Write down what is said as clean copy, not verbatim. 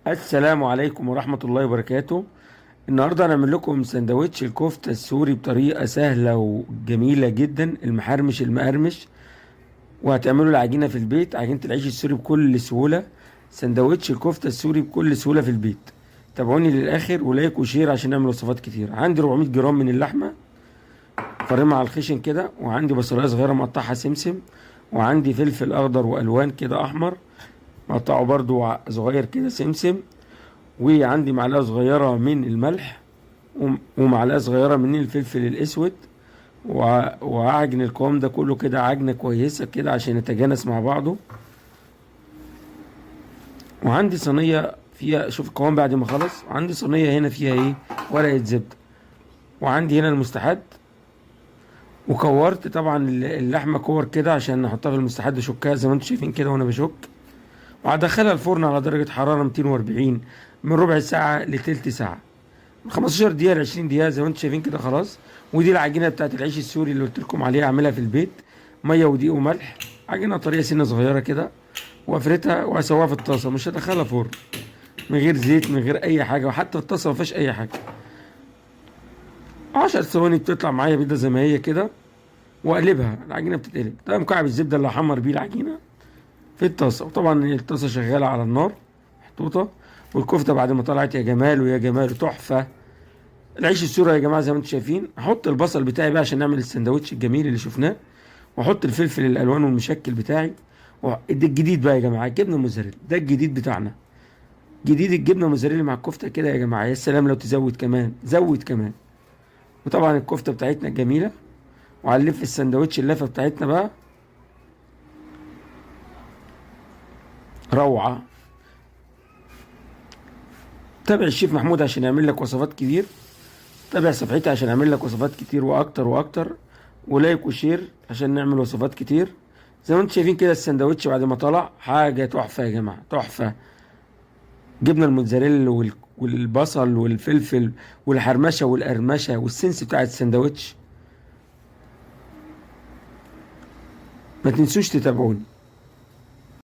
السلام عليكم ورحمة الله وبركاته. النهاردة هنعمل لكم سندوتش الكفتة السوري بطريقة سهلة وجميلة جدا، المحرمش المقرمش، وهتعملوا العجينة في البيت، عجينة العيش السوري بكل سهولة، سندوتش الكفتة السوري بكل سهولة في البيت. تابعوني للآخر و like و share عشان نعمل وصفات كتير. عندي 400 جرام من اللحمة فرمها على الخشن كده، وعندي بصلاية صغيرة مقطعها سمسم، وعندي فلفل أخضر وألوان كده أحمر مقطعه برضو صغير كده سمسم، وعندي معلقة صغيرة من الملح ومعلقة صغيرة من الفلفل الأسود، وأعجن القوام ده كله كده عجنة كويسة كده عشان يتجانس مع بعضه. وعندي صينية فيها، شوف القوام بعد ما خلص، عندي صينية هنا فيها ايه؟ ورقة زبدة، وعندي هنا المستحد، وكورت طبعا اللحمة كور كده عشان نحطها في المستحد وشكها زي ما انتم شايفين كده وانا بشك، وهدخلها الفرن على درجة حرارة 240 من ربع ساعة لتلت ساعة، من 15 دقيقة ل 20 دقيقة زي ما انتم شايفين كده خلاص. ودي العجينة بتاعت العيش السوري اللي قلت لكم عليها، اعملها في البيت، مية ودقيق وملح، عجينة طرية سنة صغيرة كده، وافردها واسويها في الطاسة، مش هدخلها فرن، من غير زيت من غير اي حاجة، وحتى الطاسة ما فيهاش اي حاجة. 10 ثواني بتطلع معايا بيضة زي ما هي كده، واقلبها، العجينة بتتقلب. ده مكعب الزبدة اللي هحمر بيه العجينة في الطاسة، وطبعا الطاسة شغالة على النار محطوطة. والكفتة بعد ما طلعت يا جمال ويا جمال تحفة. العيش السوري يا جماعة زي ما انتم شايفين. هحط البصل بتاعي بقى عشان نعمل السندوتش الجميل اللي شفناه، واحط الفلفل الالوان والمشكل بتاعي. ده الجديد بقى يا جماعة، الجبنة الموزاريلا ده الجديد بتاعنا، جديد الجبنة الموزاريلا مع الكفتة كده يا جماعة. يا سلام لو تزود كمان، زود كمان. وطبعا الكفتة بتاعتنا الجميلة، وهنلف السندوتش اللفة بتاعتنا بقى روعة. تابع الشيف محمود عشان يعمل لك وصفات كتير، تابع صفحتي عشان اعمل لك وصفات كتير واكتر واكتر، و like و share عشان نعمل وصفات كتير. زي ما انتم شايفين كده السندوتش بعد ما طلع حاجة تحفة يا جماعة، تحفة. جبنة الموتزاريلا والبصل والفلفل والحرمشة والقرمشة وال sense بتاع السندوتش. ما تنسوش تتابعوني.